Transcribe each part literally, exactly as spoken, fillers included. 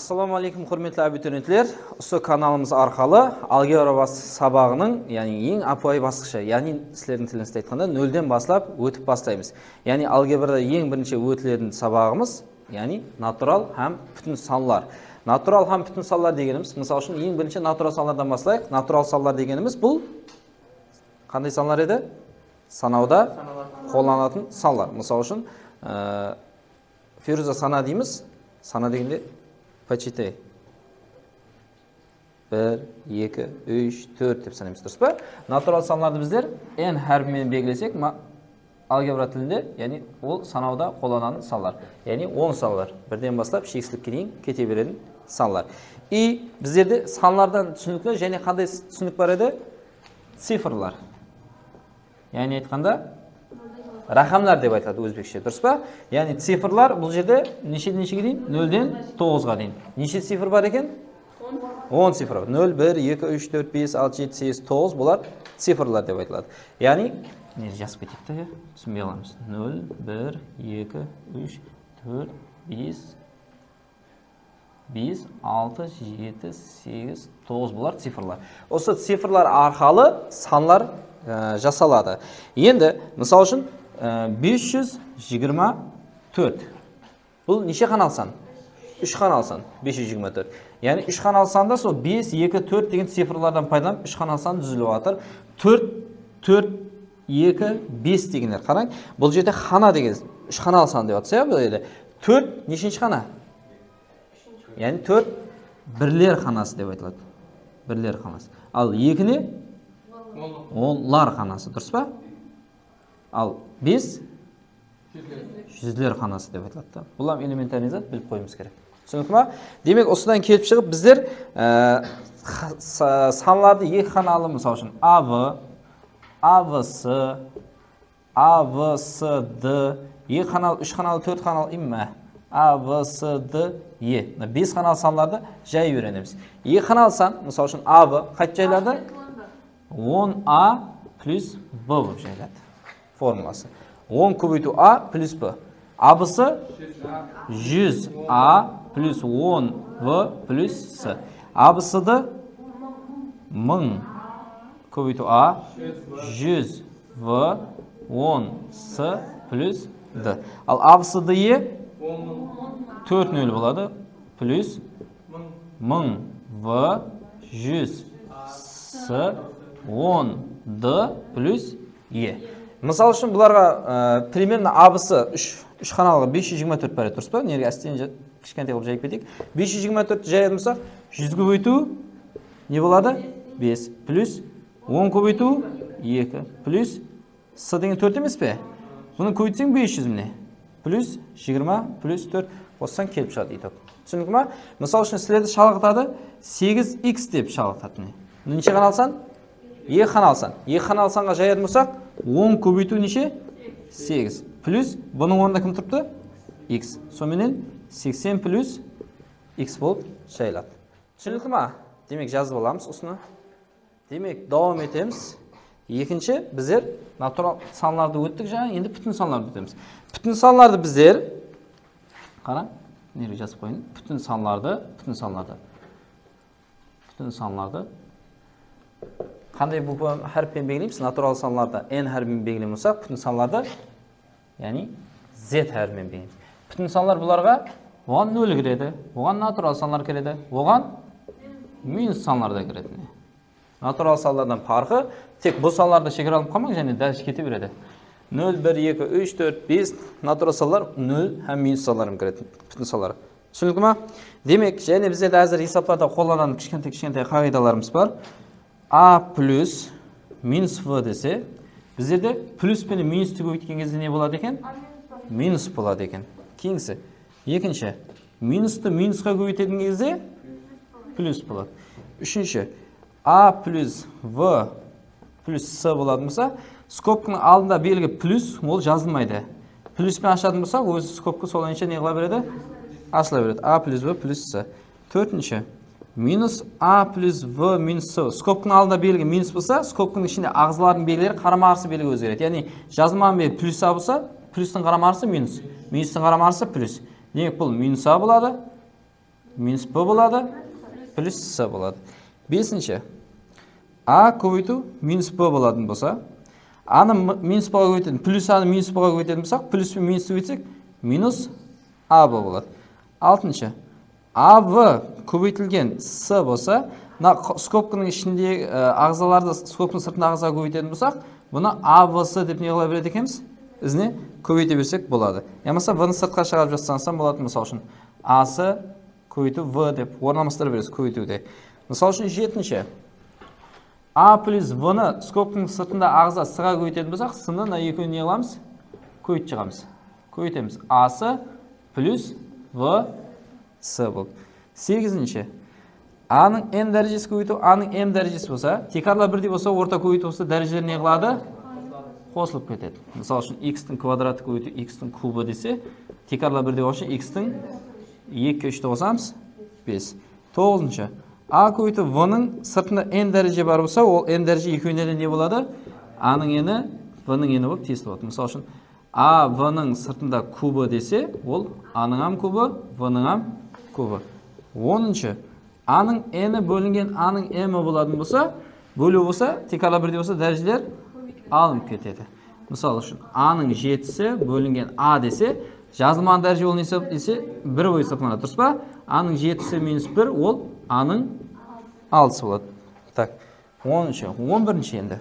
Assalamu aleykum, húrmetli abiturientler. Usı kanalımız arqalı algebra bas-, sabaǵınıń, yaǵnıy eń ápiwayı basqıshı, yaǵnıy sizlerdiń tilingizde aytqanda nolden baslap ótip baslaymız. Yaǵnıy algebrada eń birinshi ótiletin sabaǵımız, yaǵnıy natural hám pútin sanlar. Natural hám pútin sanlar degenimiz, mısal ushın, eń birinshi natural sanlardan baslayıq. Natural sanlar degenimiz bul qanday sanlar edi? Sanawda qollanatın sanlar. Mısal ushın, e, Feruza, sana deymiz. Sana degende, почитай. Bir, eki, úsh, tórt dep sanaymız, durıs pa? Natural sanlardı bizler n hárpi menen belgilesek, ma-, algebra tilinde, yaǵnıy ol sanawda qollanatın sanlar. Yaǵnıy oń sanlar. Birden baslap sheksizlikke deyin kete beretin sanlar. I bizlerde sanlardan túsinikli jáne qanday s-, túsinik bar edi? Cifrlar. Yaǵnıy aytqanda, raqamlar dep aytıladı ózbekshe, durıs pa? Yaǵnıy cifrlar bul jerde nesheden neshege deyin? Nolden toǵızǵa deyin. Neshe cifr bar eken? On cifr. Nol, bir, eki, úsh, tórt, bes, altı, jeti, segiz, toǵız, bular cifrlar dep aytıladı. Yaǵnıy, ne, jazıp keteyik te, ya, túsinbey qalamız. Nol, bir, eki, úsh, tórt, bes, bes, altı, jeti, segiz, toǵız, bular cifrlar. Usı cifrlar arqalı sanlar, e, jasaladı. Endi, mısal ushın, e, bes júz jigirma tórt. Bul neshe xanalı san? Úsh xanalı san. Bes júz jigirma tórt. Yaǵnıy úsh xanalı sanda sol bes, eki, tórt degen cifrlardan paydalanıp úsh xanalı san dúzilip atır. Tórt, tórt, eki, bes degenler. Qarań, bul jerde xana degen úsh xanalı san dep atsa, ya, bul jerde. Tórt neshinshi xana? Yaǵnıy tórt birler xanası dep aytıladı. Birler xanası. Al eki ne? Onlar xanası, durıs pa? Al bes júzler xanası dep aytıladı da. Bul hám elementarnıy zat, bilip qoyıwımız kerek. Túsinikli ma? Demek, usıdan kelip shıǵıp bizler, e, xa-, sa-, sanlardı eki xanalı, mısal ushın, A V, A V S, A V S D, eki xanalı, úsh xanalı, tórt xanalı, imma A V S D E. Mına bes xanalı sanlardı jay úyrenemiz. Eki xanalı san, mısal ushın, A V qaytıp jayladı? On A plus B bolıp jayladı. Formulası. On kóbeytiw A plus B. A B C júz A plus on V plus C. A B C D mıń kóbeytiw A júz V on C plus D. Al A B C D E tórt nol boladı. Plus mıń V júz C on D plus E. Mısal ushın, bularǵa, e, primerno A B C úsh, úsh xanalıǵa bes júz jigirma tórt bar edi, durıs pa? Nerge ásten ja-, kishkentay qılıp jayıp keteyik. Bes júz jigirma tórtti jayatuǵın bolsaq, júz kóbeytiw ne boladı? Bes. Plus on kóbeytiw eki. Plus C degen tórt emes pe? Bunı kóbeytseń bes júz mine. Plus jigirma plus tórt qossań kelip shıǵadı itog. Túsinikli ma? Mısal ushın sizlerdi shalǵıtadı segiz x dep shalǵıtadı mine. Bunı neshe xanalı san? Eki xanalı san. Eki xanalı sanǵa jayatuǵın bolsaq, on kóbeytiw neshe? Segiz. Plus bunıń ornında kim turıptı? X. Sonıń menen seksen plus x bolıp jayıladı. Túsinikli ma? Demek, jazıp alamız usını. Demek, dawam etemiz. Ekinshi, bizler natural sanlardı óttik, jańa endi pútin sanlardı ótemiz. Pútin sanlardı bizler, qarań, nerge jazıp qoyayın. Pútin sanlardı, pútin sanlardı. Pútin sanlardı. Qanday bukva hárip penen belgileymiz? Natural sanlardı n hárip penen belgilegen bolsaq, pútin sanlardı, yaǵnıy z hárip penen belgileymiz. Pútin sanlar bularǵa, oǵan nol kiredi, oǵan natural sanlar kiredi, oǵan minus sanlar da kiredi. Natural sanlardan parqı tek bul sanlardı shegara alıp qalmań, jáne dálshe kete beredi. Nol, bir, eki, úsh, tórt, bes, natural sanlar nol hám minus sanlar hám kiredi, pútin sanlar. Túsinikli ma? Demek, jáne bizlerde házir esaplarda qollanatuǵın kishkentay-kishkentay qaǵıydalarımız bar. A plus minus V dese, bizlerde plus penen minustı kóbeytken gezde ne boladı eken? Minus boladı eken. Keyingisi, ekinshi, minustı minusqa kóbeytetuǵın gezde plus boladı. Úshinshi, A plus V plus C bolatuǵın bolsa, skobkanıń aldında belgi plus, ol jazılmaydı. Plus penen ashatuǵın bolsa, ózi skobka solayınsha ne qıla beredi? Ashıla beredi. A plus V plus C. Tórtinshi, minus A plus V minus C. Skobkanıń aldında belgi minus bolsa, skobkanıń ishinde aǵzalardıń belgileri qarama-qarsı belgi ózgeredi. Yaǵnıy, jazılmaǵan belgi plus A bolsa, plustıń qarama-qarsı minus. Minustıń qarama-qarsı plus. Demek, bul minus A boladı. Minus b boladı, plus c boladı. Besinshi. A kóbeytiw minus b bolatın bolsa, anı m- minus b ǵa kóbeytetin, plus anı minus b ǵa kóbeytetin bolsaq, plus penen minustı kóbeytsek, minus a b boladı. Altınshı. A b kóbeytilgen c bolsa, mına q- skobkanıń ishindegi e, aǵzalardı, skobkanıń sırtındaǵı aǵzaǵa kóbeytetin bolsaq, bunı a b c dep ne qıla beredi ekenbiz? Izine kóbeyte bersek boladı. Yamasa b nı sırtqa shıǵarıp jazsańız ham boladı. Mısal ushın, a c kóbeytiw v dep orın almastırıp beremiz kóbeytiwde. Mısal ushın, jetinshi. A plus v nı skobkanıń sırtında aǵza c ǵa kóbeytetin bolsaq, c nı mına ekewin ne qılamız? Kóbeytip shıǵamız. Kóbeytemiz. A c plus v c bul. Segizinshi. A nıń m dárejesi kóbeytiw a nıń m dárejesi bolsa, tiykarlar birdey bolsa, orta kóbeytiw bolsa, dárejeler ne qıladı? Qosılıp ketedi. Mısal ushın, x tiń kvadratı kóbeytiw x tiń kubı dese, tiykarlar birdey bolǵan ushın x tiń ekige úshti qosamız, bes. Toǵızınshı. A kóbeytiw v nıń sırtında n dáreje bar bolsa, ol n dáreje ekewine de ne boladı? A nıń eni, v nıń eni bolıp tiyisli boladı. Mısal ushın, a v nıń sırtında kubı dese, ol a nıń ham kubı, v nıń ham kubı. Onınshı. A nıń n i bólingen a nıń m i bolatuǵın bolsa, bóliw bolsa, tiykarlar birdey bolsa, dárejeler alınıp ketedi. Mısal ushın, a nıń jetisi bólingen a dese, jazılmaǵan dáreje ol ne esap- ese bir bolıp esaplanadı, durıs pa? A nıń jetisi minus bir, ol a nıń altısı boladı. Tak, onınshı, on birinshi endi.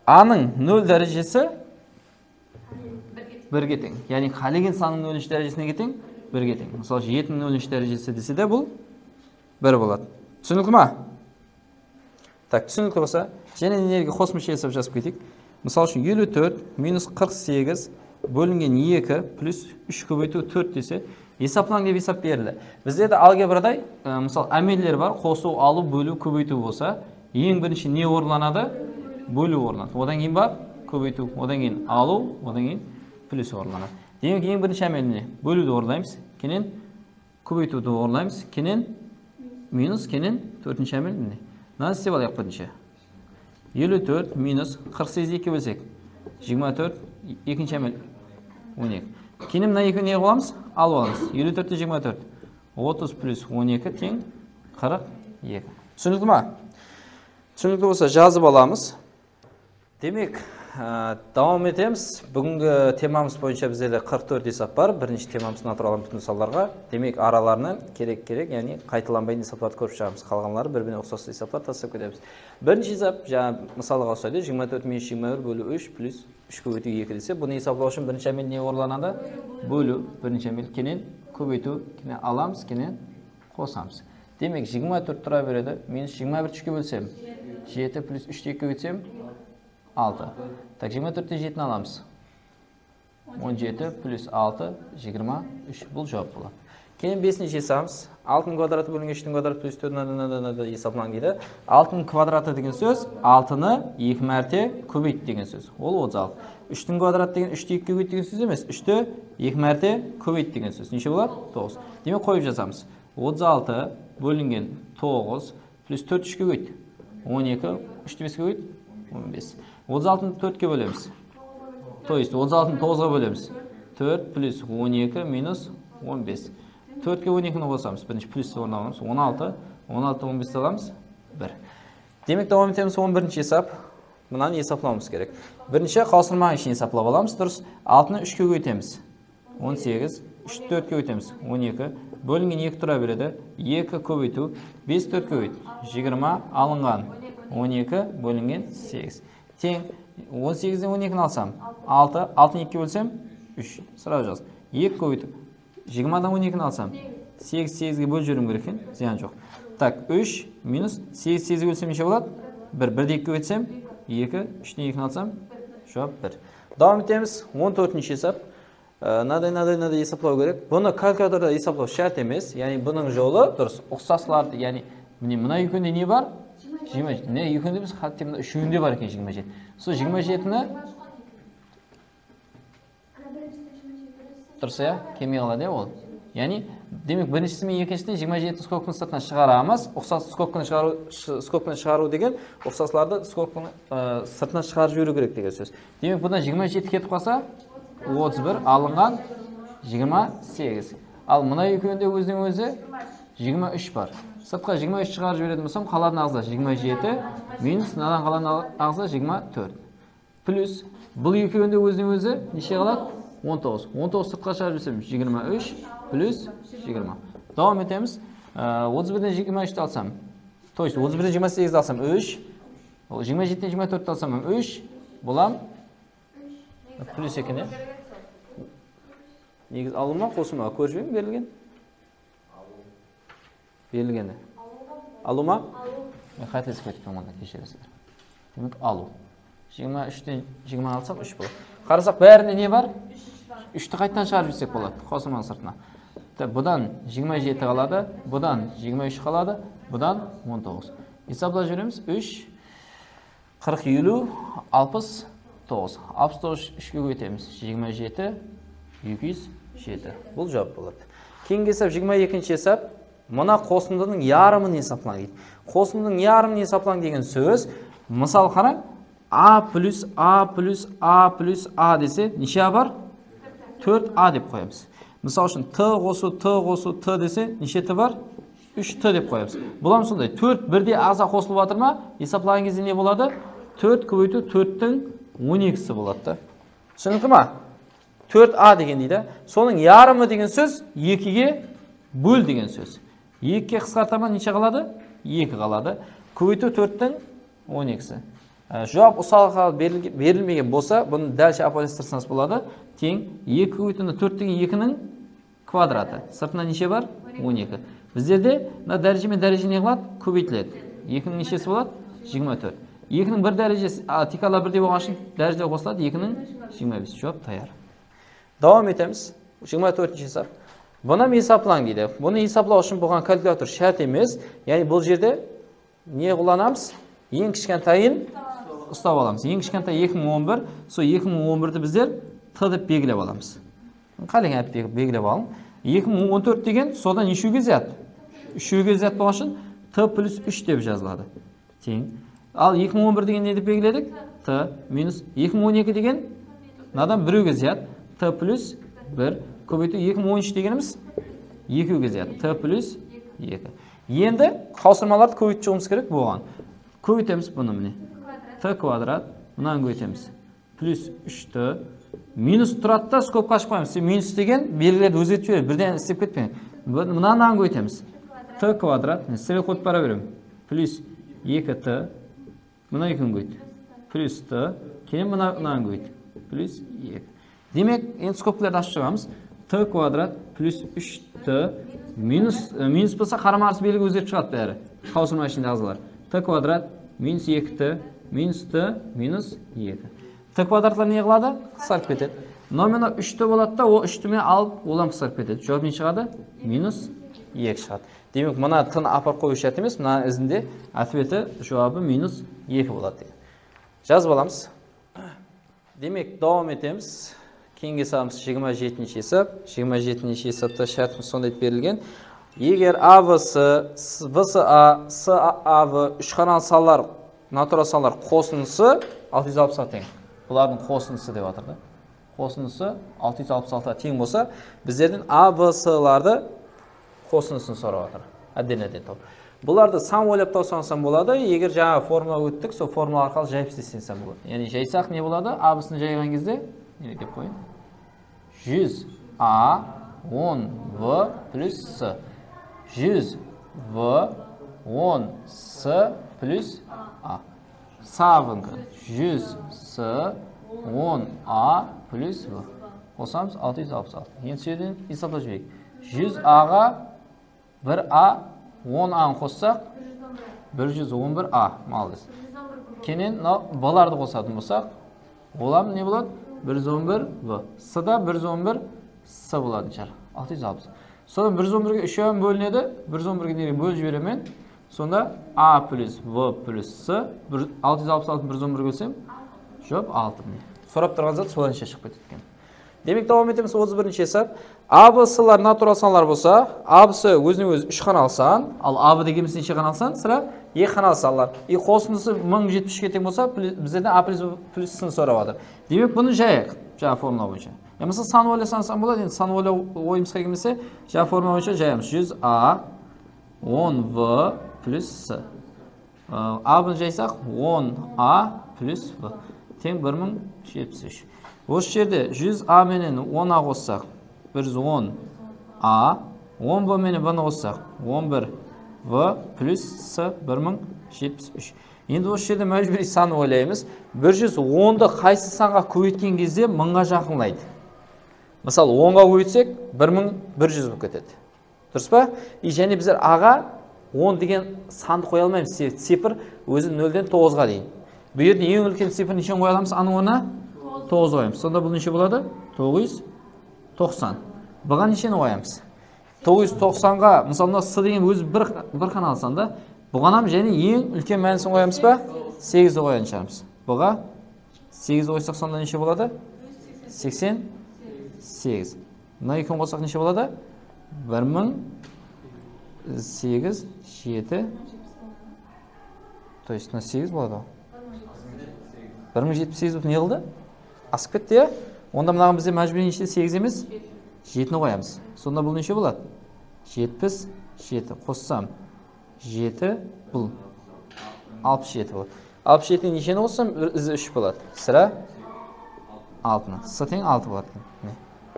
A nıń nol dárejesi birge teń. Yaǵnıy qálegen sannıń nolinshi dárejesi nege teń? Birge teń. Mısal ushın, jetiniń nolinshi dárejesi dese de, bul bir boladı. Túsinikli ma? Tak, túsinikli bolsa, jáne energiya qosımsha esap jazıp keteyik. Mısal ushın, eliw tórt minus qırq segiz bólingen eki plus úsh kóbeytiw tórt dese, esaplań dep esap berildi. Bizlerde algebraday, e, mısal, ámeller bar, qosıw, alıw, bóliw, kóbeytiw bolsa, eń birinshi ne orınlanadı? Bóliw orınlanadı. Odan keyin bar, kóbeytiw, odan keyin alıw, odan keyin plus orınlanadı. Demek, eń birinshi ámel ne? Bóliwdi orınlaymız, keyin kóbeytiwdi orınlaymız, keyin minus, keyin tórtinshi ámel mine. Mınanı islep alayıq birinshi. Eliw tórt minus qırq segiz ekige bólsek, jigirma tórt, ekinshi ámel on eki. Keyin mına ekewin ne qılamız? Alıp alamız. Eliw tórtte jigirma tórt, otız plus on eki teń qırq eki. Túsinikli ma? Túsinikli bolsa, jazıp alamız. Demek, á, dawam etemiz. Búgingi temamız boyınsha bizlerde qırq tórt esap bar. Birinshi temamız natural pútin sanlarǵa. Demek, aralarınan kerek-kerek, yaǵnıy qaytalanbaytın esaplardı kórip shıǵamız. Qalǵanları bir-birine uqsas esaplar taslap ketemiz. Birinshi esap, jańa mısalǵa usaydı, jigirma tórt minus jigirma bir bóliw úsh plus úsh kóbeytiw eki dese, bunı esaplaw ushın birinshi ámel ne orınlanadı? Bóliw, birinshi ámel, keyin kóbeytiw, keyin alamız, keyin qosamız. Demek, jigirma tórt tura beredi. Minus jigirma birdi úshke bólsem, jeti plus úshti ekige kóbeytsem, altı. Tak, jigirma tórtten jetini alamız. On jeti plus altı, jigirma úsh. Bul juwap boladı. Keyin besinshi esabımız. Altınıń kvadratı bólingen úshtiń kvadratı plus tórt, mınaday, mınaday, mınaday esaplań deydi. Altınıń kvadratı degen sóz, altını eki márte kóbeyt degen sóz. Ol otız altı. Úshtiń kvadratı degen úshti ekige kóbeyt degen sóz emes, úshti eki márte kóbeyt degen sóz. Neshe boladı? Toǵız. Demek, qoyıp jazamız. Otız altı bólingen toǵız plus tórt úshke kóbeyt. On eki, úshti beske kóbeyt. On bes. Otız altını tórtke bólemiz. То есть, otız altını toǵızǵa bólemiz. Tórt plus on eki minus on bes. Tórtke on ekini qosamız. Birinshi plusti ornına alamız. On altı. On altı, on besti alamız. Bir. Demek, dawam etemiz. On birinshi esap. Mınanı esaplawımız kerek. Birinshi qawsırmaǵın ishin esaplap alamız, durıs. Altını úshke kóbeytemiz. On segiz, úshti tórtke kóbeytemiz. On eki. Bólingen eki tura beredi. Eki kóbeytiw. Bes tórtke kóbeyt. Jigirma, alınǵan on eki bólingen segiz. Teń. On segizden on ekini alsam, altı. Altını ekige bólsem, úsh. Сразу jaz. Eki kóbeytiw. Jigirmadan on ekini alsam, segiz, segizge bólip jiberiwim kerek eken, zıyan joq. Tak, úsh minus segiz, segizge bólsem neshe boladı? Bir, birdi ekige bólsem, eki, úshten ekini alsam, juwap bir. Dawam etemiz, on tórtinshi esap. Ee, mınaday, mınaday, mınaday esaplaw kerek. Bunı kalkulyatorda esaplaw shárt emes, yaǵnıy bunıń jolı durıs. Uqsaslardı, yaǵnıy, mine, mına ekewinde ne bar? Jigirma jeti. Mine, ekewinde biz hátte mına úshewinde bar eken jigirma jeti. Sol jigirma jetini Durıs, ya, kelmey qaladı, ya, ol. Yaǵnıy, demek, birinshisinen ekinshiden jigirma jeti skobkanı sırtına shıǵaramız. Uqsas skobkanı shıǵarıw, sh- skobkanı shıǵarıw degen uqsaslardı skobkanı, ı, sırtına shıǵarıp jiberiw kerek degen sóz. Demek, bunnan jigirma jeti ketip qalsa, otız bir, alınǵan jigirma segiz. Al mına ekewinde ózinen ózi jigirma úsh bar. Sırtqa jigirma úsh shıǵarıp jiberetin bolsam, qaladı aǵza jigirma jeti minus mınadan qaladı aǵza jigirma tórt. Plyus bul ekewinde ózinen ózi neshe qaladı? On toǵız. On toǵız sırtqa shıǵarıp jibersem, jigirma úsh plyus jigirma. Dawam etemiz. Ee, otız birden jigirma úshti alsam, то есть otız birden jigirma segizdi alsam, úsh. Ol jigirma jetiden jigirma tórtti alsam hám úsh. Bulam plyus eki ne? Negiz alıwma, qosılma, kórip jiberim berilgen. Berilgeni. Alıwma? Men qátelesip ketippen onda, keshiresiz. Demek, alıw. Jigirma úshten jigirma alsaq, úsh boladı. Qarasaq, bárinde ne bar? Úshti qaytadan shıǵarıp jibersek boladı, qosılmanıń sırtına. Te, budan jigirma jeti qaladı, budan jigirma úsh qaladı, budan on toǵız. Esaplap jiberemiz, úsh, qırq, eliw, alpıs toǵız. Alpıs toǵız úshke kóbeytemiz. Jigirma jeti, eki júz jeti. Bul juwap boladı. Keyingi esap, jigirma ekinshi esap. Mına qosındınıń yarımın esaplań deydi. Qosındınıń yarımın esaplań degen sóz, mısal qarań, A plyus A plyus A plyus A dese, neshe A bar? Tórt A dep qoyamız. Mısal ushın, T qosıw T qosıw T dese, neshe T bar? Úsh T dep qoyamız. Bul hám sonday, tórt birdey aǵza qosılıp atır ma? Esaplaǵan gezde ne boladı? Tórt kóbeytiw tórttiń on ekisi boladı da. Túsinikli ma? Tórt A degen deydi. Sonıń yarımı degen sóz ekige ból degen sóz. Ekige qısqartaman, neshe qaladı? Eki qaladı. Kóbeytiw tórttiń on ekisi. Á, juwap usalı halı berilge-, berilmegen bolsa, bunı dálshe ápiwayılastırsańız boladı. Teń eki kóbeytiw tórttiń ekiniń kvadratı. Sırtında neshe bar? On eki. Bizlerde mına dáreje menen dáreje ne qıladı? Kóbeytiledi. Ekiniń neshesi boladı? Jigirma tórt. Ekiniń bir dárejesi, a, tiykarlar birdey bolǵanı ushın dárejeler qosıladı. Ekiniń jigirma bes. Juwap tayar. Dawam etemiz. Jigirma tórtinshi esap. Bunı esaplań deydi. Bunı esaplaw ushın buǵan kalkulyator shárt emes. Yaǵnıy bul jerde ne qullanamız? Eń kishkentayın uslap alamız. Eń kishkentay eki mıń on bir, sol eki mıń on birdi bizler T dep belgilep alamız. Qálegen háript be-, belgilep alıń. Eki mıń on tórt degen sodan neshewge zıyat? Úshewge zıyat bolǵan ushın T plyus úsh dep jazıladı. Teń. Al eki mıń on bir degen ne dep belgiledik? T minus eki mıń on eki degen mınadan birewge zıyat. T plyus bir kóbeytiw eki mıń on úsh degenimiz ekewge zıyat. T plyus eki. Endi qawsırmalardı kóbeytip shıǵıwımız kerek bolǵan. Kóbeytemiz bunı mine. T kvadrat, mınanı kóbeytemiz. Plyus úsh T. Minus turadı da, skobka ashıp qoyamız. Minus degen belgilerdi ózgertip jiberedi. Birden islep ketpeń. Mına-, mınanı kóbeytemiz. T kvadrat. Mine, strelka qoyıp bara berem. Plyus eki T. Mına ekewin kóbeyt. Plyus T. Keyin mına, mınanı kóbeyt. Plyus eki. Demek, endi skobkalardı ashıp shıǵamız. T kvadrat plyus úsh T minus, e, minus bolsa qarama-qarsı belgi ózgerip shıǵadı bári. Qawsırma ishinde aǵzalar. T kvadrat minus eki T minus T minus eki. T kvadratlar ne qıladı? Qısqarıp ketedi. Mına menen úsh T boladı da, o úsh T menen alıp, ol hám qısqarıp ketedi. Juwap ne shıǵadı? Minus eki shıǵadı. Demek, mına T-nı aparıp qoyıw shárt emes, mınanıń izinde otveti, juwabı minus eki boladı deydi. Jazıp alamız. Demek, dawam etemiz. Keyingi esabımız jigirma jetinshi esap. Jigirma jetinshi esapta shártimiz sonday etip berilgen. Eger A V S, S-, V S A, S A V úsh xanalı sanlar, natural sanlar qosındısı altı júz alpıs altıǵa teń. Bulardıń qosındısı dep atır da. Qosındısı altı júz alpıs altıǵa teń bolsa, bizlerden A V S-lardı qosındısın sorap atır. Отдельно dep tawıp. Bulardı san oylap tawsań boladı. Eger jańa formula óttik, sol formula arqalı jayıp isleseń boladı. Yaǵnıy jaysaq ne boladı? A B C-ni jayǵan gezde, ne dep qoyayın? Júz A on V plyus C. Júz V on C plyus A. Sabınki júz C on A plyus V. Qosamız altı júz alpıs altı. Endi sol jerden esaplap jibereyik. Júz A-ǵa bir A, on A-nı qossaq, bir júz on bir A, maldes. Keyin mınaw B-lardı qosatın bolsaq, olam ne boladı? Bir júz on bir B. C da bir júz on bir C bolatın shıǵar. Altı júz alpıs. Sodan bir júz on birge úsh hám bólinedi. Bir júz on birge nerege bólip jiberemen? Sonda A plyus V plyus C, bir, altı júz alpıs altını bir júz on birge bólsem, juwap altı. Mine. Sorap turǵan zat sodan shıǵıp ketedi eken. Demek, dawam etemiz, otız birinshi esap. A B C-lar natural sanlar bolsa, A B C ózine-ózi úsh xanalı san, al A B degenimiz neshe xanalı san? Sirá eki xanalı sanlar. I qosındısı mıń jetpis úshke teń bolsa, pli-, bizlerden A plyus B plyus C-ni sorap atır. Demek, bunı jayayıq, jańa formula boyınsha. Yamasa san oylasańız ham boladı, endi san oylaw oyımızǵa kelmese, jańa forma boyınsha jayamız. Júz A, on V plus S. A, A bını jaysaq, on A plus V teń bir mıń jetpis úsh. Usı jerde júz A menen on A qossaq, bir júz on A, on V menen B nı qossaq, on bir V plus S bir mıń jetpis úsh. Endi usı jerde májbúriy san oylaymız. Bir júz ondı qaysı sanǵa kóbeytken gezde mıńǵa jaqınlaydı? Mısal, onǵa kóbeytsek, bir mıń bir júz bolıp ketedi. Durıs pa? I jáne bizler A ǵa on degen sandı qoya almaymız. Se-, cifr ózi nolden toǵızǵa deyin. Bu jerde eń úlken cifr nesheni qoya alamız? A nıń ornına toǵız qoyamız. Sonda bul neshe boladı? Toǵız júz toqsan. B ǵa nesheni qoyamız? Toǵız júz toqsanǵa, mısalı, mına S degen ózi bir, bir xanalı san da. Buǵan hám jáne eń úlken mánisin qoyamız ba? Segizdi qoyatın shıǵarmız. B ǵa segizdi qoysaq, sonda neshe boladı? Seksen segiz. Mına ekewin qossaq neshe boladı? Bir mıń segiz, jeti. То есть, mına segiz boladı ǵoy. Bir mıń jetpis segiz bolıp ne qıldı? Asıp ketti, ya? Onda mınaǵan bizde májbúriy neshe? Segiz emes, jetini qoyamız. Sonda bul neshe boladı? Jetpis jeti qossam, jeti, bul alpıs jeti boladı. Alpıs jetini nesheni qossam, bir izi úsh boladı. Sirá altını. S teń altı boladı eken. Mine.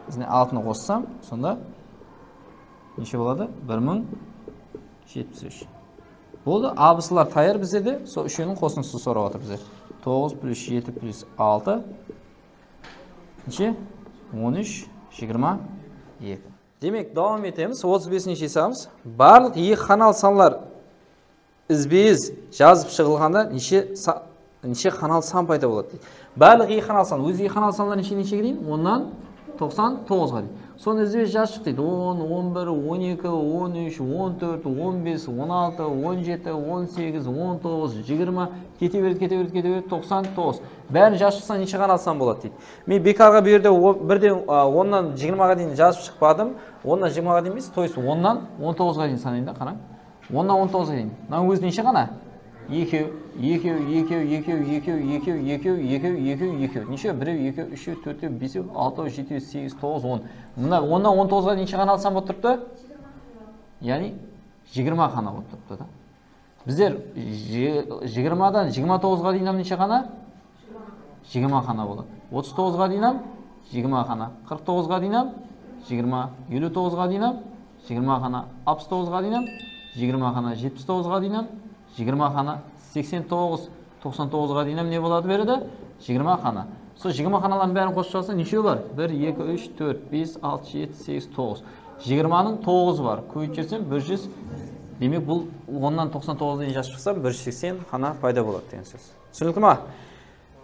Izine altını qossam, sonda neshe boladı? Bir mıń jetpis úsh. Boldı, A B S lar tayar bizlerde. Sol úshewiniń qosındısın sorap atır bizler. Toǵız plus jeti plus altı. Neshe? On úsh, jigirma eki. Demek, dawam etemiz. Otız besinshi esabımız. Barlıq eki xanalı sanlar izbe-iz jazıp shıǵılǵanda neshe sa-, neshe xanalı san payda boladı deydi. Barlıq eki xanalı san, ózi eki xanalı sanlar neshe, neshege deyin? Onnan toqsan toǵızǵa deyin. Sonı izbe-iz jazıp shıq deydi. On, on bir, on eki, on úsh, on tórt, on bes, on altı, on jeti, on segiz, on toǵız, jigirma, kete beredi, kete beredi, kete beredi, toqsan toǵız. Bárin jazıp shıqsań, neshe xanalı san boladı deydi. Men biykarǵa bu jerde o-, birden, a, onnan jigirmaǵa deyin jazıp shıqpadım. Onnan jigirmaǵa deyin emes, то есть onnan on toǵızǵa deyin sanayın da, qarań. Onnan on toǵızǵa deyin. Mına ózi neshe xana? Ekew, ekew, ekew, ekew, ekew, ekew, ekew, ekew, ekew. Neshe? Birew, ekew, úshew, tórtew, besew, altıw, jetew, segiz, toǵız, on. Mına onnan on toǵızǵa deyin neshe xanalı san bolıp turıptı? Yaǵnıy jigirma xana bolıp turıptı da. Bizler ji-, jigirmadan jigirma toǵızǵa deyin neshe xana? Jigirma xana boladı. Otız toǵızǵa deyin jigirma xana. Qırq toǵızǵa deyin jigirma. Eliw toǵızǵa deyin jigirma xana. Alpıs toǵızǵa deyin jigirma xana. Jetpis toǵızǵa deyin jigirma xana. Seksen toǵız, toqsan toǵızǵa deyin ne boladı beredi? Jigirma xana. Sol jigirma xanalardıń bárin qosıp shıǵarsa, neshew bar? Bir, eki, úsh, tórt, bes, altı, jeti, segiz, toǵız. Jigirmanıń toǵızı bar. Kóbeytip jibersem, bir júz. Demek, bul onnan toqsan toǵızǵa deyin jazıp shıqsam, bir júz seksen xana payda boladı degen sóz. Túsinikli ma?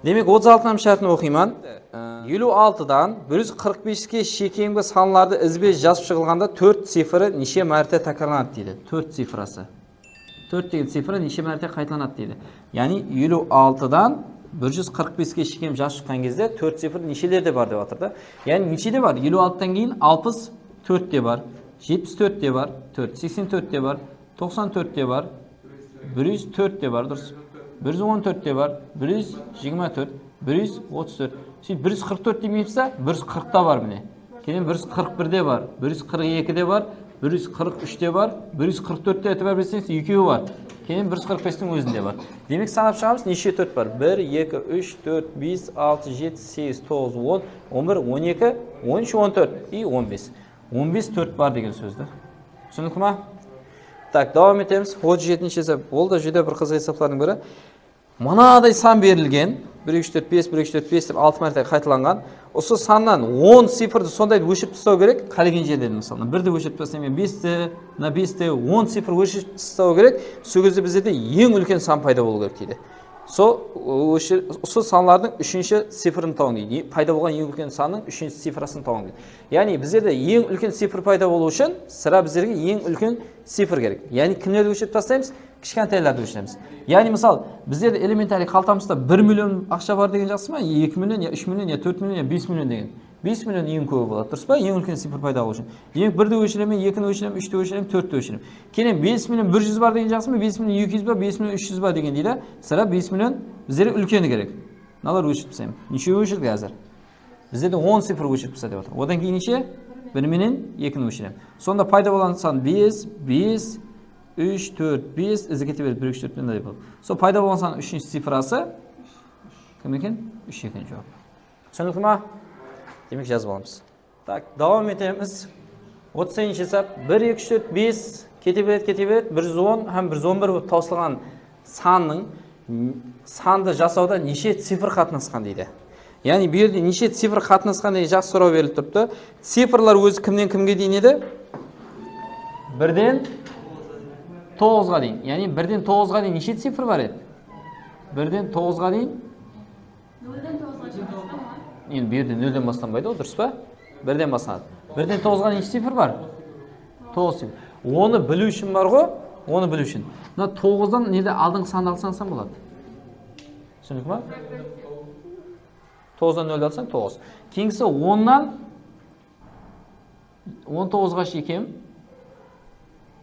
Demek, otız altınshı shártin oqıyman. Eliw altıdan bir júz qırq beske shekemgi sanlardı izbe jazıp shıǵılǵanda tórt cifrı neshe márte tákirlanadı deydi. Tórt cifrası. Tórt degen cifrı neshe márte qaytalanadı deydi. Yaǵnıy eliw altıdan bir júz qırq beske shekem jazıp shıqqan gezde tórt cifrı neshelerde bar dep atır da. Yaǵnıy neshede bar? Eliw altıdan keyin alpıs tórtte bar, jetpis tórtte bar, tórt, seksen tórtte bar, toqsan tórtte bar, bir júz tórtte bar, durıs. Bir júz on tórtte bar, bir júz jigirma tórt, bir júz otız tórt. Sóytip bir júz qırq tórt demeymiz ba? Bir júz qırqta bar mine. Keyin bir júz qırq birde bar, bir júz qırq ekide bar, bir júz qırq úshte bar, bir júz qırq tórtte, itibar berseńiz, ekewi bar. Keyin bir júz qırq bestiń ózinde bar. Demek, sanap shıǵamız, neshe tórt bar? Bir, eki, úsh, tórt, bes, altı, jeti, segiz, toǵız, on, on bir, on eki, on úsh, on tórt i on bes. On bes tórt bar degen sózdi. Túsinikli ma? Tak, dawam etemiz. Otız jetinshi esap. Ol da júdá bir qızıq esaplardıń biri. Mınaday san berilgen, bir, eki, úsh, tórt, bes, bir, eki, úsh, tórt, bes dep altı márte qaytalanǵan. Usı sannan on cifrdi sonday óshirip taslaw kerek, qálegen jerden, mısalı, birdi óshirip taslayman, besti, mına besti, on cifr óshirip taslaw kerek. Sol gezde bizlerde eń úlken san payda bolıw kerek deydi. Sol, óshir-, usı sanlardıń úshinshi cifrın tawıń deydi. Payda bolǵan eń úlken sannıń úshinshi cifrasın tawıń deydi. Yaǵnıy bizlerde eń úlken cifr payda bolıw ushın sirá bizlerge eń úlken cifr kerek. Yaǵnıy kimlerdi óshirip taslaymız? Kishkentaylardı óshiremiz. Yaǵnıy, mısal, bizlerde elementariy qaltamızda bir million aqsha bar degen jaqsı ma? Eki million, ya úsh million, ya tórt million, ya bes million degen. Bes million eń kóbi boladı, durıs pa? Eń úlken cifr payda bolıw ushın. Demek, birdi óshiremen, ekini óshiremen, úshti óshiremen, tórtti óshiremen. Keyin bes million bir júz bar degen jaqsı ma? Bes million eki júz bar, bes million úsh júz bar degen deydi. Sirá bes million bizlerge úlkeni kerek. Mınalar óshirip taslaymız. Neshew óshirdi házir? Bizlerde on cifr óshirip tasla dep atır. Odan keyin neshe? Bir menen ekini óshirem. Sonda payda bolǵan san bes, bes, úsh, tórt, bes, izi kete beredi, bir, úsh, tórt, mınday bolıp. Sol payda bolǵan san úshinshi cifrası kim eken? Úsh eken juwap. Túsinikli ma? Demek, jazıp alamız. Tak, dawam etemiz. Otız segizinshi esap. Bir, eki, úsh, tórt, bes, kete beredi, kete beredi. Bir júz on hám bir júz on bir bolıp tawsılǵan sannıń, sandı jasawda neshe cifr qatnasqan deydi. Yaǵnıy, bu jerde neshe cifr qatnasqan degen jaqsı soraw berilip turıptı. Cifrlar ózi kimnen kimge deyin edi? Birden toǵızǵa deyin. Yaǵnıy, birden toǵızǵa deyin neshe cifr bar edi? Birden toǵızǵa deyin. Nolden toǵızǵa deyin baslanbadı ma? Endi bu jerde nolden baslanbaydı ǵoy, durıs pa? Birden baslanadı. Birden toǵızǵa neshe cifr bar? Toǵız cifr. Onı biliw ushın bar ǵoy, onı biliw ushın. Mına toǵızdan nede aldınǵı sandı alsań, san boladı. Túsinikli ma? Toǵızdan noldi alsań, toǵız. Keyingisi onnan on toǵızǵa shekem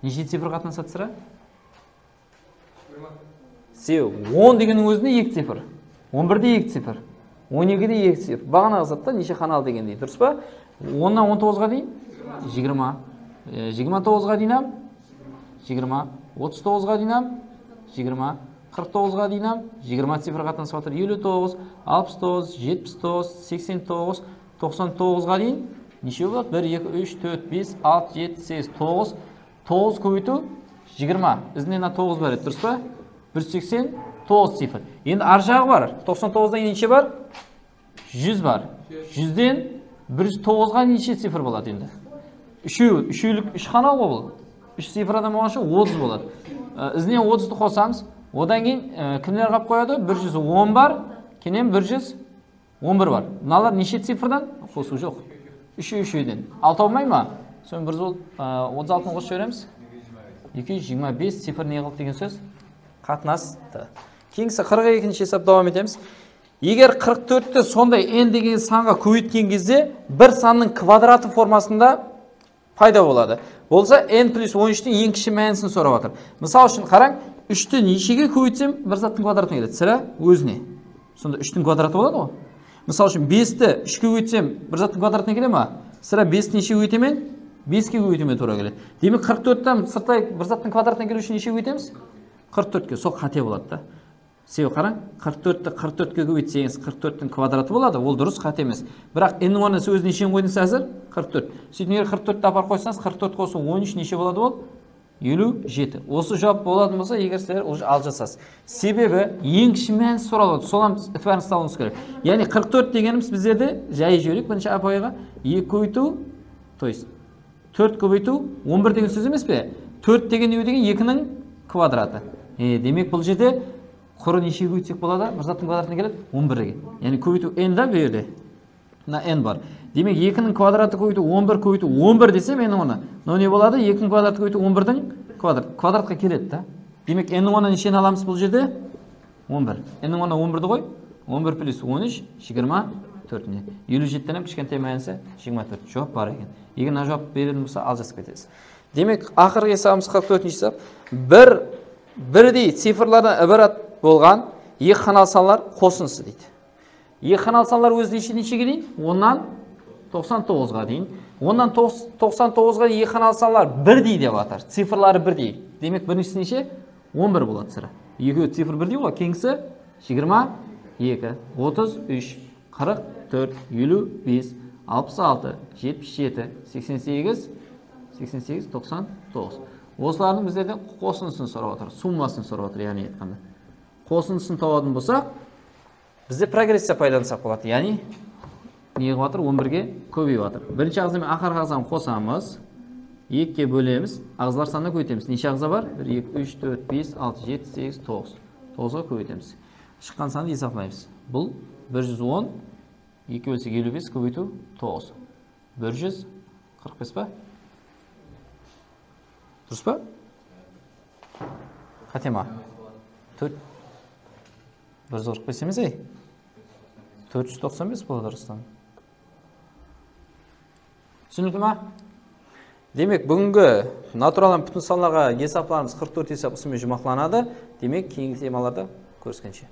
neshe cifr qatnasadı, sirá? Sebebi on degenniń ózinde eki cifr. On birde eki cifr. On ekide eki cifr. Baǵanaǵı zatta neshe xanalı degendey, durıs pa? Onnan on toǵızǵa deyin? Jigirma. E, jigirma toǵızǵa deyin hám? Jigirma. Otız toǵızǵa deyin hám? Jigirma. Qırq toǵızǵa deyin hám? Jigirma cifr qatnasıp atır. Eliw toǵız, alpıs toǵız, jetpis toǵız, seksen toǵız, toqsan toǵızǵa deyin neshe boladı? Bir, eki, úsh, tórt, bes, altı, jeti, segiz, toǵız. Toǵız kóbeytiw jigirma. Izinde mına toǵız bar edi, durıs pa? Bir júz seksen toǵız cifr. Endi arjaǵı bar. Toqsan toǵızdan keyin neshe bar? Júz bar. Júzden bir júz toǵızǵa neshe cifr boladı endi? Úshew, úshewlik úsh xanalı ǵoy bul. Úsh cifrdan bolǵan ushın otız boladı. I, izinen otızdı qosamız. Odan keyin, ı, kimler qalıp qoyadı? Bir júz on bar, keyin bir júz on bir bar. Mınalar neshe cifrdan? Qosıw joq. Úshew, úshewden. Altı awmay ma? Soń bir júz, ı, otız altını qosıp jiberemiz. Eki júz jigirma bes cifr ne qıldı degen sóz? Qatnastı. Keyingisi qırq ekinshi esap, dawam etemiz. Eger qırq tórtti sonday n degen sanǵa kóbeytken gezde bir sannıń kvadratı formasında payda boladı. Bolsa n plus on úshtiń eń kishi mánisin sorap atır. Mısal ushın qarań, úshti neshege kóbeytsem bir zattıń kvadratına keledi? Sirá ózine. Sonda úshtiń kvadratı boladı ǵoy. Mısal ushın besti úshke kóbeytsem bir zattıń kvadratına kele ma? Sirá besti neshege kóbeytemen? Beske kóbeytiwime tuwra keledi. Demek, qırq tórtti sırtlay bir zattıń kvadratına keliw ushın neshege kóbeytemiz? Qırq tórtke. Sol qáte boladı da. Sebebi qarań, qırq tórtti qırq tórtke kóbeytseńiz, qırq tórttiń kvadratı boladı, ol durıs, qáte emes. Biraq n-niń ornına siz ózine neshe qoydıńız házir? Qırq tórt. Sóytip, eger qırq tórtti aparıp qoysańız, qırq tórt qosıw on úsh neshe boladı ol? Eliw jeti. Usı juwap bolatuǵın bolsa, eger sizler уже aljasasız. Sebebi eń kishi mánis soralıp atır, soǵan itibarıńızdı salıwıńız kerek. Yaǵnıy qırq tórt degenimiz bizlerde, jayıp jibereyik birinshi ápiwayıǵa, eki kóbeytiw, то есть, tórt kóbeytiw on bir degen sóz emes pe? Tórt degen ne degen? Ekiniń kvadratı. E, demek, bul jerde qurı neshege kóbeytsek boladı? Bir zattıń kvadratına keledi? On birge. Yaǵnıy kóbeytiw n da bul jerde. Mına n bar. Demek, ekiniń kvadratı kóbeytiw on bir kóbeytiw on bir desem, endi onı. Mınaw ne boladı? Ekiniń kvadratı kóbeytiw on birdiń kvadratı. Kvadratqa keledi da. Demek, n-niń ornına nesheni alamız bul jerde? On bir. N-niń ornına on birdi qoy. On bir plus on úsh, jigirma tórt. Mine, eliw jetiden hám kishkentay mánisi jigirma tórt. Juwap bar eken. Eger mına juwap beretuǵın bolsa, aljasıp ketesiz. Demek, aqırǵı esabımız qırq tórtinshi esap. Bir, birdey cifrlardan ibarat bolǵan eki xanalı sanlar qosındısı deydi. Eki xanalı sanlar ózi neshe, neshege deyin? Onnan toqsan toǵızǵa deyin. Onnan toq-, toqsan toǵızǵa deyin eki xanalı sanlar birdey dep atır. Cifrları birdey. Demek, birinshisin neshe? On bir boladı sirá. Ekewi cifr birdey ǵoy, keyingisi jigirma eki, otız úsh, qırq tórt, eliw bes, alpıs altı, jetpis jeti, seksen segiz, seksen segiz, toqsan toǵız. Osılardıń bizlerden qosındısın sorap atır, summasın sorap atır, yaǵnıy aytqanda. Qosındısın tawatın bolsaq, bizde progressiya paydalansak boladı. Yaǵnıy, ne qılıp atır? On birge kóbeyip atır. Birinshi aǵza menen aqırǵı aǵzanı qosamız. Ekige bólemiz. Aǵzalar sanına kóbeytemiz. Neshe aǵza bar? Bir, eki, úsh, tórt, bes, altı, jeti, segiz, toǵız. Toǵızǵa kóbeytemiz. Shıqqan sandı esaplaymız. Bul bir júz on, ekige bólsek eliw bes kóbeytiw toǵız. Bir júz qırq bes pa? Durıs pa? Qáte ma? Tórt. Bir júz qırq bes emes, ey. Tórt júz toqsan bes boladı, Ruslan. Túsinikli ma? Demek, búgingi natural hám pútin sanlarǵa esaplarımız qırq tórt esap usı menen juwmaqlanadı. Demek, keyingi temalarda kóriskenshe.